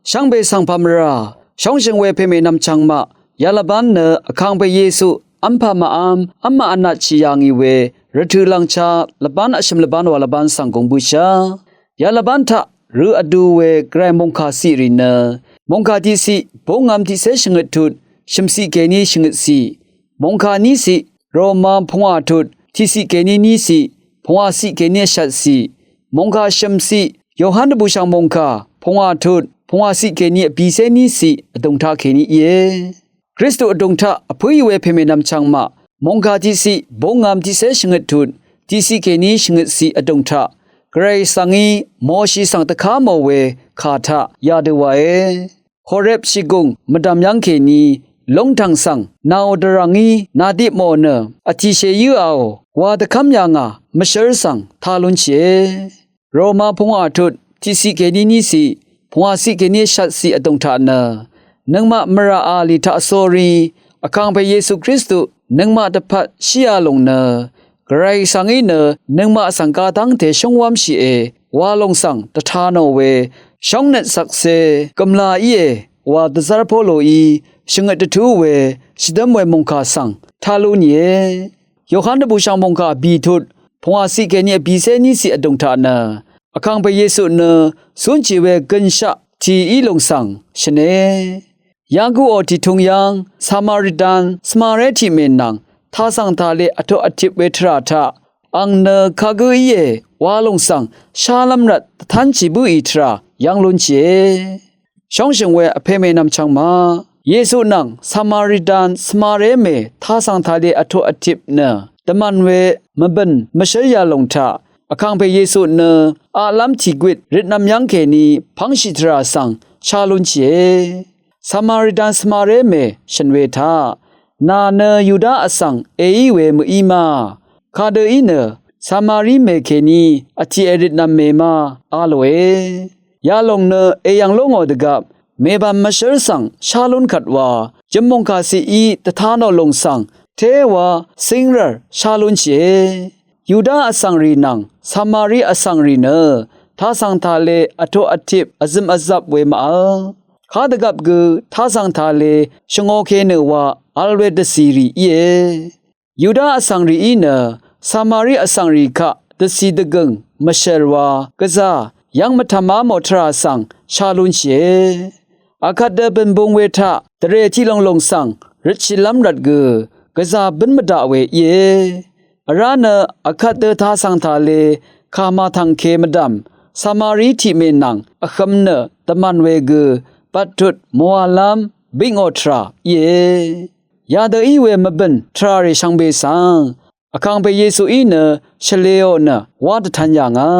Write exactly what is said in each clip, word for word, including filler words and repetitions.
Shvngbe svng pà mvrà shóngshø̀ng we pèmè nvmchvng maq yalvbán nø Vkàngpè Yesu v́mpà màv́m v́mà vnatshì yà ngì we rvtø̀ lv̀ngcha lvbán vshø̀m lvbán wà lvbán svng gùng bǿshá. Yalvbán taq rø vdu we gvray mòngkà ciq rì nø mòngkà tiqciq búngvm tiqcé shvngøt tut shø̀mciq kèní shvngøt ciq, mòngkà níciq Roma pungwà tut tiqciq kèní níciq pungwà ciq kèní vshvt ciq, mòngkà shø̀mciq Yohan dvbùshv̀ng mòngkà pungwà tut pungwà ciq kèní vbìcé níciq vdùng taq kèní íe. Kristu vdùng taq vpǿì we pèmè nvmchvng maq mòngkà tiqciq búngvm tiqcé shvngøt tut tiqciq kèní shvngøt ciq vdùng taq gvray svng í Moshi svng dvká mò we kà taq yadø wàe. Horeb shìgùng mvdv̀m yv́ng kèní lóngtv̀ng svng nàò dvrv̀ngí nàdipmò nø vtìshèyǿ aò wa dvkv́m yà ngà mvshǿr svng tá lúnshìe. Roma pungwà tut tiqciq kèní níciq pungwà ciq kèní vshvt ciq vdùng taq nø nøngmaq mvrà a lì taq sórí Vkàngpè Yesu Kristu nøngmaq dvpvt shíā lùng nø gvray svng í nø nøngmaq svng gadv́ngte shóngwv́mshìe wa lòng svng dvta nò we shóngnøt shvkse gø̀mlā íe wa dvzv́r Poloí shvngøt dvtú we shvdǿm we mòngkà svng tá lú nìe. Yohan dvbùshv̀ng mòngkà vbì tut pungwà ciq kèní vbìcé níciq vdùng taq nø Vkàngpè Yesu nø cúnshì we gønshaq tì í lùng svng shvne. Yaguò tìtung yv́ng Samaritan svmaré tiqmè nvng tasv̀ng tàle vtuq vtip we tvrà taq ang nø kagǿ íe wa lòng svng shálv́m rvt dvtánshì bǿì tvrà yv́ng lúnshìe. Shóngshø̀ng we vpèmè nvmchvng maq Yesu nvng Samaritan svmaré mè tasv̀ng tàle vtuq vtip nø dvmv̀n we mvbø̀n mvshǿl yà lòng taq Vkàngpè Yesu nø aqlv́m tìgwit røtnv̄m yv́ng kèní pv́ngshì tvrà svng shá lúnshìe. Samaritan svmaré mè shø̀n we taq nà nø Yuda vsvng èí we mø̀í ma? Kadø í nø Samari mè kèní vtì èrøtnv̄m mè ma? A lòe. Yalòng nø èyv̀ng lú ngò dvgvp mèbv̀m mvshǿr svng shá lún kvt wa jø̀m mòngkà ciqí dvta nò lòng svng téwa cíngrv̀r shá lúnshìe. Yuda vsvngrì nvng Samari vsvngrì nø tasv̀ng tàle vtuq vtip vzø̀m vzvp we màvl. Kadvgvp gø tasv̀ng tàle shvngōke nø wa vl we dvcìrì íe. Yuda vsvngrìí nø Samari vsvngrì kaq dvcì dvgø̀ng mvshèr wa gvzà yv́ng mvtv̀má mò tvrà svng shá lúnshìe. Akvt dø bø̀n bung we taq dvrè tiq lòng lòng svng røtshìlv́m rvt gø gvzà bǿn mvdaq we íe. Vrá nø akvt dø tasv̀ng tàle kà màtv̀ngke mvdv̀m Samari tiqmè nvng vhø̄m nø dvmv̀n we gø bvttut mòàlv́m bikngò tvrà íe. Yadø í we mvbø̀n tvràrì shvngbe svng Vkàngpè Yesuí nø shvlēò nø wá dvtv̄n yà ngà.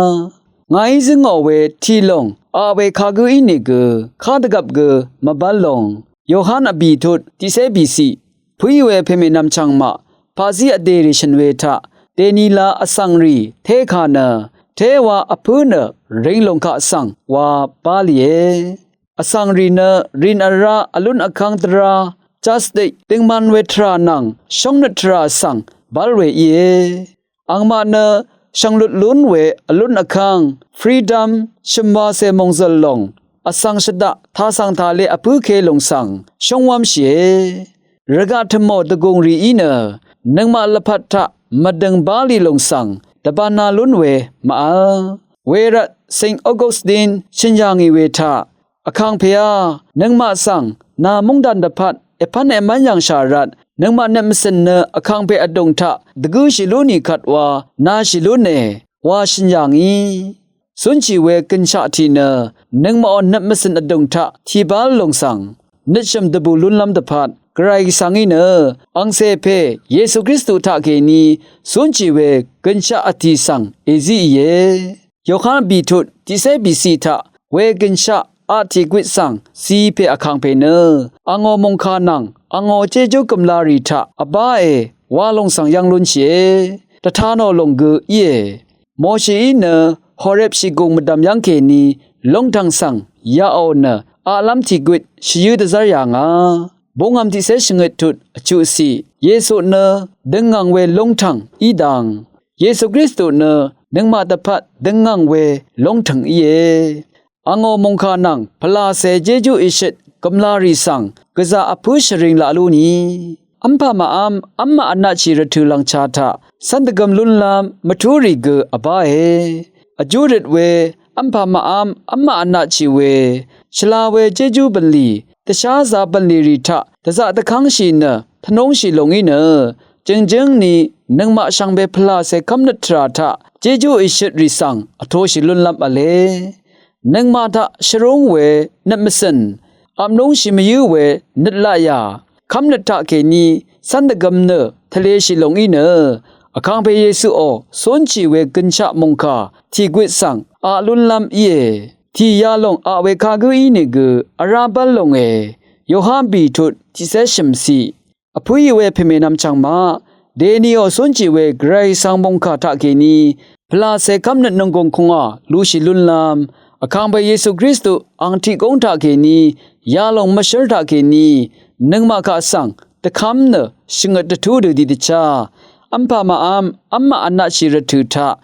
Ngàí zǿngò we tì lòng aq we kagǿ ínìgø kadvgvp gø mvbv́l lòng. Yohan vbì tut tiqcé bìciq pǿí we pèmè nvmchv̀ng maq paqzí vdèrì shø̀n we taq dènila vsvngrì tékà nø téwa vpǿ nø ring lòng kaq svng wa bá lìe. Vsvngrì nø rìn vrá vlún vkv́ng dvrá chapstick døngman we tvrà nvng shóngnøt tvrà svng bv́l we íe. Angmaq nø shvnglut lún we vlún vkv́ng freedom shø̀mwacè mòngzø̀l lòng vsvng shvdaq tasv̀ng tàle vpǿke lòng svng shóngwv́mshìe. Rvgaq tø̀mò dvgùng rìí nø nøngmaq lvpat taq mvdøng bá lì lòng svng dvbānā lún we màvl. Wervt Saint Augustine shø̀n yà ngì we taq Vkàngpèá, nøngmaq svng nà móngdàn dvpvt èpv́n èmv́n yv̀ngshà rvt nøngmaq nøt mvcø̀n nø Vkàngpè vdùng taq dvgǿshì lú nì kvt wa nashì lúne wa shø̀n yà ngì. Cúnshì we gønshaq tiq nø nøngmaqò nøt mvcø̀n vdùng taq tìbál lòng svng nøtshø̀m dvbù lúnlv́m dvpvt gvray svng í nø angcè pè Yesu Kristu taqkèní cúnshì we gønshaq vtì svng èzíìe. Yohan vbì tut tiqcé bìciq taq we gønshaq aq tìgwit svng zi pè Vkàngpè nø angò mòngkà nvng angò jéjú gø̀mlarì taq vbáe wa lòng svng yv́ng lúnshìe. Dvta nò lòng gø íe. Moshií nø Horeb shìgùng mvdv̀m yv́ngkèní lóngtv̀ng svng yaqò nø aqlv́m tìgwit shvyǿ dvzv́r yà ngà. Búngvm tiqcé shvngøt tut vchuqciq Yesu nø døngngv̀ng we lóngtv̀ng í dang Yesu Kristu nø nøngmaq dvpvt døngngv̀ng we lóngtv̀ng íe. Angò mòngkà nvng pvlàcè jejú ìshøt gv̀mlarì svng gvzà vpǿ shvring laq lú ni. V́mpà màv́m v́m màvnatshì rvtø̀ lv̀ngchā taq cv́n dvgøm lúnlv́m mvtúrì gø vbáe. Vjúrøt we v́mpà màv́m v́m màvnatshì we shvla we jejú bv̀nlì dvsházā bv̀nlì rì taq dvzaq dvkv́ngshì nø tvnúngshì lòngí nø jø̀ngjǿng ni nøngmaq shvngbe pvlàcè kv́mnøt tvrà taq jejú ìshøtrì svng vtoshì lúnlv́m v̄le. Nøngmaq taq shvrúng we nøt mvcø̀n, apnúngshì mvyǿ we nøt laqyà, kv́mnøt taqkèní cv́n dvgøm nø tvleshì lòngí nø Vkàngpè Yesuò cúnshì we gønshaq mòngkà tìgwit svng aq lúnlv́m íe. Tì yalòng aq we kagǿ ínìgø vrá bv́l lòngè. Yohan bìtut tiqcé shø̀mciq. Vpǿì we pèmènvm chv̀ng maq, dèniò cúnshì we Gvray Gvsvng mòngkà taqkèní pvlàcè kv́mnøt nònggùng kùngà lushì lúnlv́m, Vkàngpè Yesu Kristu ang tiqgúng taqkèní yalòng mvshǿr taqkèní nøngmaq kaq svng dvkv́m nø shvngøt dvtú dø di dvchá v́mpà màv́m v́m màvnatshì rvtø̀ taq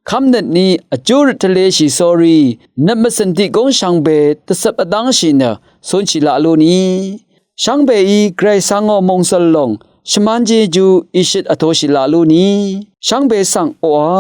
kv́mnøt ní vjúrøt tvleshì sórí nøt mvcø̀n tiqgúng shvngbe dvcøp vdv́ngshì nø cúnshì laq lú ni. Shvngbeí Gvray Gvsvngò mòngsø̀l lòng shvmán jejú ìshøt vtoshì laq lú ni. Shvngbe svng oqà